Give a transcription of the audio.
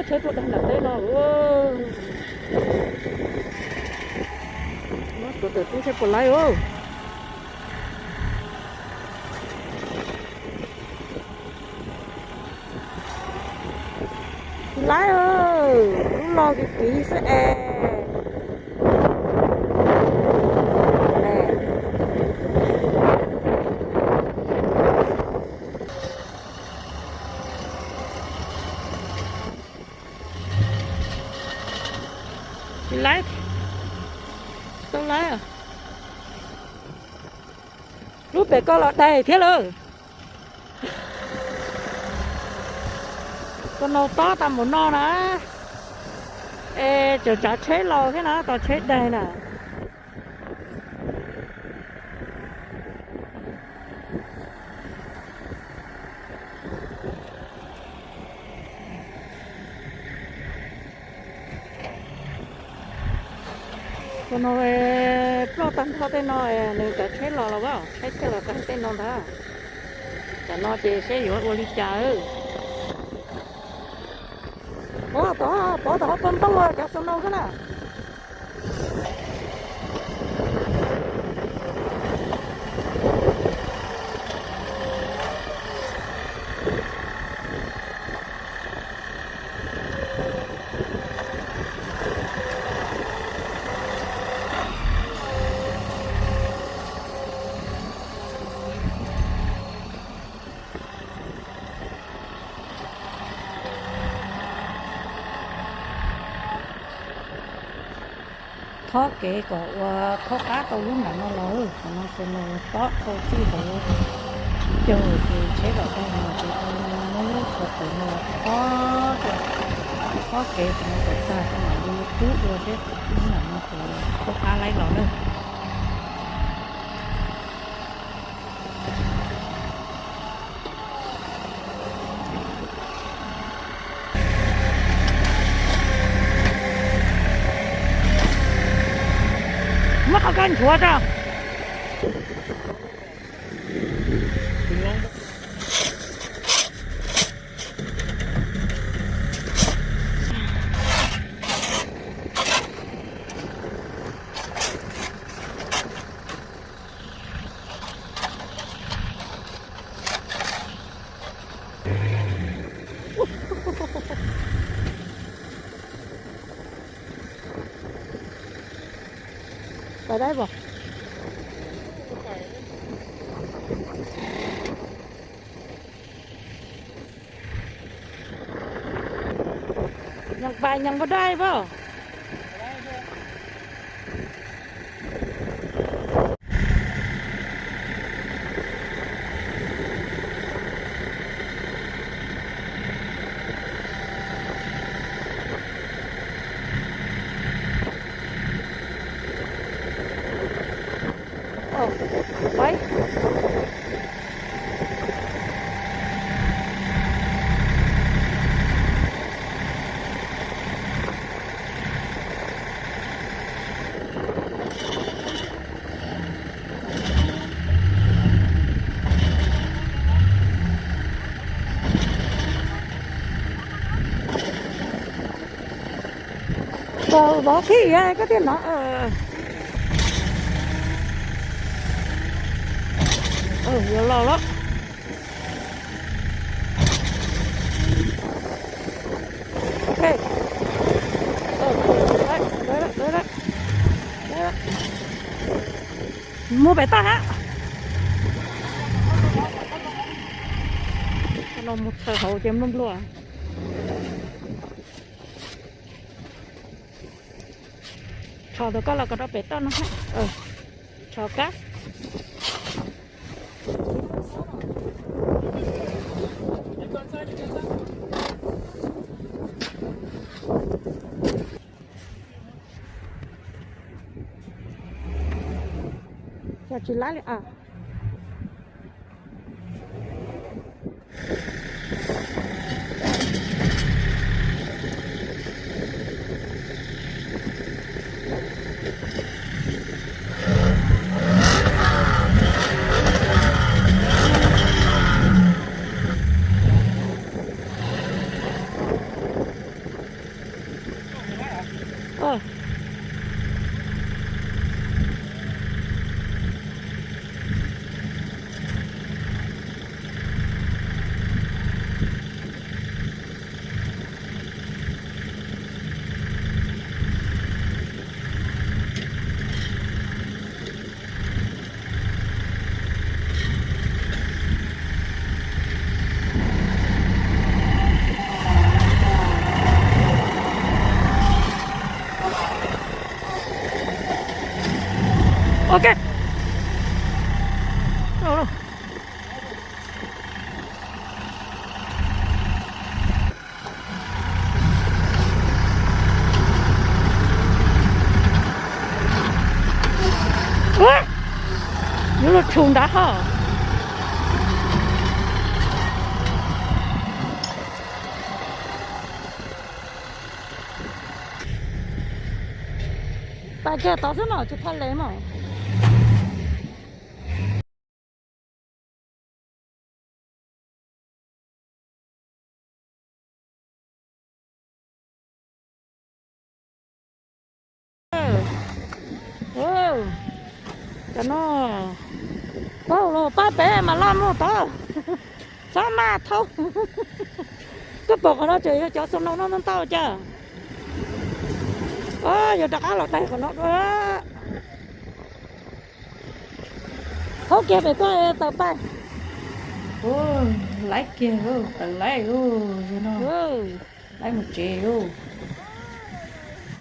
Tsheb tuaj daig nram teb no. Muab tuav tawm tub saib puas laib os. Tsis laib, lub log kiv kiv xwb es. Tsis laib, tsis tau laib. Lub pem ko los daig thiab lawm. Snow tob tas npaum no na. Es tseem tsav tsheb los thiab na, tos tsheb daig na. Snow ploj tag nrho tej no, nws cov tsheb los los, tsheb thiaj los tag tej no ntag. Tam no ces seb yuav ua li cas. Pov tom, pov tom hauv toj ntau cov snow xwb na. Thob kev kom ua thob qab tau lub nram no los, qhov no snow tob tau txij hauv caug ces tsheb los tau no ces muab lub tsho pem no thob, thob kev qhov no kom tag tso mam li rub dua seb lub nram no puas thob qab laib los na. Muab qhov ko nchuav tso. Pais dai pom. Nyees pais nyees pov dai pom. Vov khib koj thiaj hnov. Yuav los lawm. Mus pem toj hab. No mus txhaws hauv ces nplua nplua. Tso tus koj los kom rau pem toj no. Tso kab. Tsis laib li a. Ok. Yuav luag tshum nrad ho. Pais kiag tod xwb no tsis tau le mog. Cov no, pab los pab pem mas laj mloog tod, txhob maj thaub. Koj pom qhov no tseem yog cov snow no ntau ntau cas. Yog rov qab los taig qhov no dua. Thaub kiag pem tuaj taws pais. Laib kiag, taws laib, yog no, laib mus tsev.